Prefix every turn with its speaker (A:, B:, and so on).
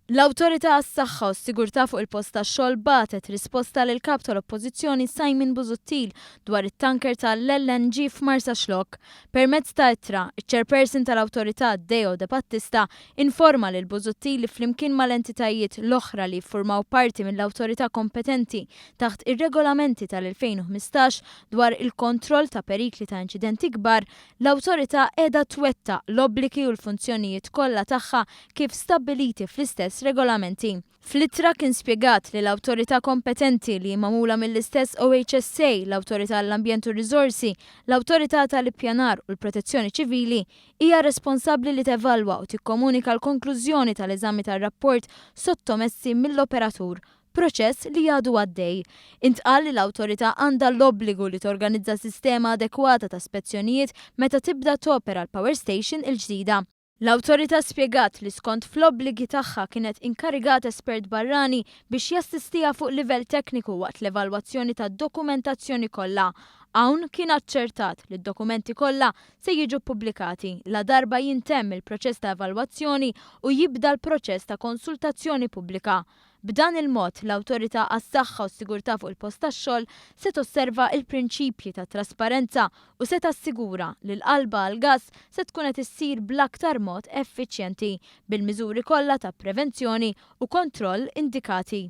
A: L-Awtorità għas-Saħħa u s-Sigurtà fuq il-Post tax-Xogħol bagħtet risposta lill-Kap tal-Oppożizzjoni Simon Busuttil dwar it-tanker tal-LNG f'Marsaxlokk. Permezz ta' ittra, iċ-Chairperson tal-Awtorità Deo De Battista informa lil Busuttil li flimkien mal-entitajiet l-oħra li jiffurmaw parti mill-awtorità kompetenti taħt ir-regolamenti tal-2015 dwar il-kontroll ta' perikli ta' inċidenti kbar, L-Awtorità qiegħda twettaq l-obbligi u l-funzjonijiet kollha tagħha kif stabbiliti fl-istess regolamenti. Fl-ittra kien spjegat li l-awtorità kompetenti li hi magħmula mill-istess OHSA, l-Awtorità għall-Ambjent u r-Riżorsi, l-Awtorità tal-Ippjanar u l-Protezzjoni Ċivili, hija responsabbli li tevalwa u tikkomunika l-konklużjoni tal-eżami tar-rapport sottomessi mill-operatur proċess li għadu għaddej. Intqal li l-Awtorità għandha l-obbligu li torganizza sistema adekwata ta' spezzjonijiet meta tibda topera l-power station il-ġdida. L-Awtorità spjegat li skont fl-obbligi tagħha kienet inkarigat espert barrani biex jassistiha fuq livell tekniku waqt l-evalwazzjoni tad-dokumentazzjoni kollha. Hawn kien aċċertat li d-dokumenti kollha se jiġu ppubblikati ladarba jintemm il-proċess ta' evalwazzjoni u jibda l-proċess ta' konsultazzjoni pubblika. B'dan il-mod, l-Awtorità għas-Saħħa u s-Sigurtà fuq il-Post tax-Xogħol se tosserva l-prinċipji ta' trasparenza u se tassigura li l-qalba għall-gass se tkun qed issir bl-aktar mod effiċjenti, bil-miżuri kollha ta' prevenzjoni u kontroll indikati.